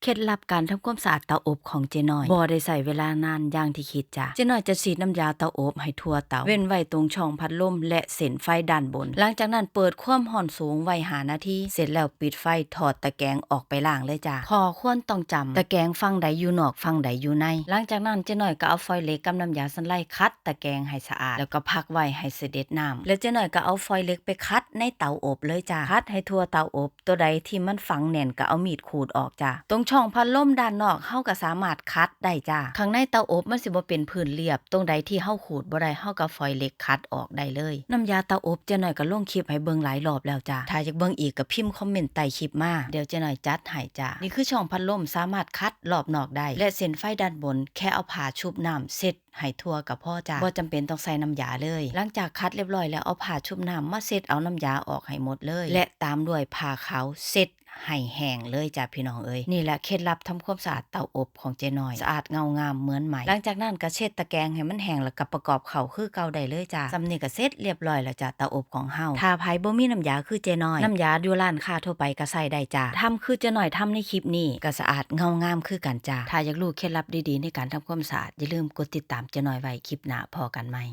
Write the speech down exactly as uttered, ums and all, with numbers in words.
เคล็ดลับการทำความสะอาดเตาอบของเจ๊น้อย บ่ได้ใช้เวลานานอย่างที่คิดจ้า เจ๊น้อยจะฉีดน้ำยาเตาอบให้ทั่วเตา เว้นไว้ตรงช่องพัดลมและเส้นไฟด้านบน หลังจากนั้นเปิดความร้อนสูงไว้ห้านาที เสร็จแล้วปิดไฟ ถอดตะแกรงออกไปล้างเลยจ้า ข้อควรต้องจำ ตะแกรงฝั่งใดอยู่นอก ฝั่งใดอยู่ใน หลังจากนั้นเจ๊น้อยก็เอาฟอยล์เหล็กกับน้ำยาซันไลขัดตะแกรงให้สะอาด แล้วก็พักไว้ให้เสด็จน้ำ แล้วเจ๊น้อยก็เอาฟอยล์เหล็กไปขัดในเตาอบเลยจ้า ขัดให้ทั่วเตาอบ ตัวใดที่มันฝังแน่นก็เอามีดขูดออกจ้า ตรงช่องพัดลมด้านนอกเฮาก็สามารถขัดได้จ้า ข้างในเตาอบมันสิบ่เป็นพื้นเรียบ ตรงใดที่เฮาขูดบ่ได้ เฮาก็ฟอยล์เหล็กขัดออกได้เลย น้ำยาเตาอบเจ๊น้อยก็ลงคลิปให้เบิ่งหลายรอบแล้วจ้า ถ้าอยากเบิ่งอีกก็พิมพ์คอมเมนต์ใต้คลิปมา เดี๋ยวเจ๊น้อยจัดให้จ้า นี่คือช่องพัดลมสามารถขัดรอบนอกได้ และเส้นไฟด้านบน แค่เอาผ้าชุบน้ำเช็ด ให้ทั่วก็พอจ้า บ่จำเป็นต้องใส่น้ำยาเลย หลังจากขัดเรียบร้อยแล้ว เอาผ้าชุบน้ำมาเช็ดเอาน้ำยาออกให้หมดเลย และตามด้วยผ้าขาวเช็ดให้แห้งเลยจ้าพี่น้องเอ้ย นี่แหละเคล็ดลับทำความสะอาดเตาอบของเจ๊น้อย สะอาดเงางามเหมือนใหม่ หลังจากนั้นก็เช็ดตะแกรงให้มันแห้งแล้วก็ประกอบเข้าคือเก่าได้เลยจ้า ส่ำนี้ก็เสร็จเรียบร้อยแล้วจ้า เตาอบของเฮา ถ้าไผบ่มีน้ำยาคือเจ๊น้อย น้ำยาอยู่ร้านค้าทั่วไปก็ใช้ได้จ้า ทำคือเจ๊น้อยทำในคลิปนี้ก็สะอาดเงางามคือกันจ้า ถ้าอยากรู้เคล็ดลับดีๆในการทำความสะอาด อย่าลืมกดติดตามเจ๊น้อยไว้ คลิปหน้าพ้อกันใหม่